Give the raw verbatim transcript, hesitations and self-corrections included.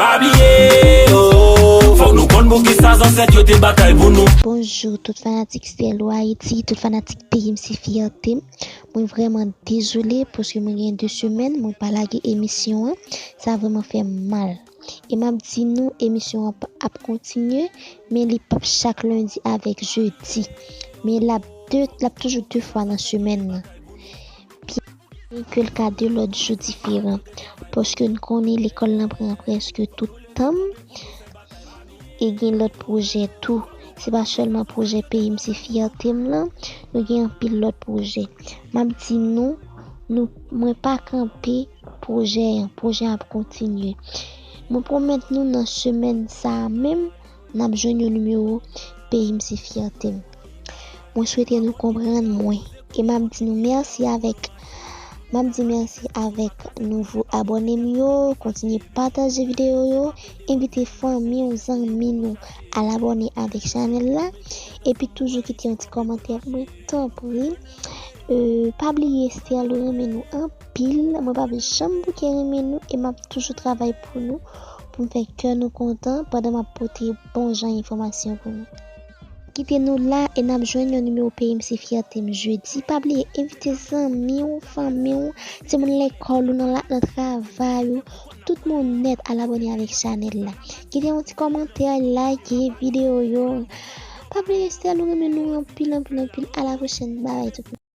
Pa bliye, oh, fòk nou konn poukisa zansèt yo te batay pou nou. Bonjou tout fanatik Stèlo Ayiti, tout fanatik peyi m se fyète m. Mwen vrèman dezole paske mwen gen de semèn mwen pa lage emisyon an. Sa vrèman fè m mal. E m ap di nou, emisyon an ap kontinye, men li p ap chak lendi avèk jedi. Men l ap de, l ap toujou de fwa nan semèn nan. Byen ke l ka de lòt jou diferan, paske n konnen lekòl lan pran prèske tout tan m, e gen lòt pwojè tou. Se pa sèlman pwojè peyi m se fyète m lan, nou gen anpil lòt pwojè. M ap di nou, nou, mwen pa kanpe pwojè an, pwojè an ap kontinye. Mwen pwomèt nou nan semèn sa a menm, n ap jwenn yon nimewo peyi m se fyète m. Mwen swete nou konprann mwen. E m ap di nou mèsi avèk, m ap di mèsi avèk nouvo abòne m yo. Kontinye pataje videyo yo. Envite fanmi w, zanmi nou al abòne avèk chanèl la. Epi toujou kite yon ti kòmantè pou mwen, tanpri. E, pa bliye Stèlo renmen nou anpil. Mwen p ap janm bouke renmen nou. E m ap toujou travay pou nou, pou m fè kè nou kontan pandan m ap pote bon jan enfòmasyon pou nou. Kite nou la e n ap jwenn yon nimewo peyi m se fyète m jedi. Pa bliye envite zanmi w, fanmi w, timoun lekòl ou nan la, nan travay ou, tout moun nèt al abòne avèk chanèl la. Kite yon ti kòmantè, like videyo yo. Pa bliye Stèlo renmen nou anpil, anpil, anpil. A la pwochèn. Babay tout moun.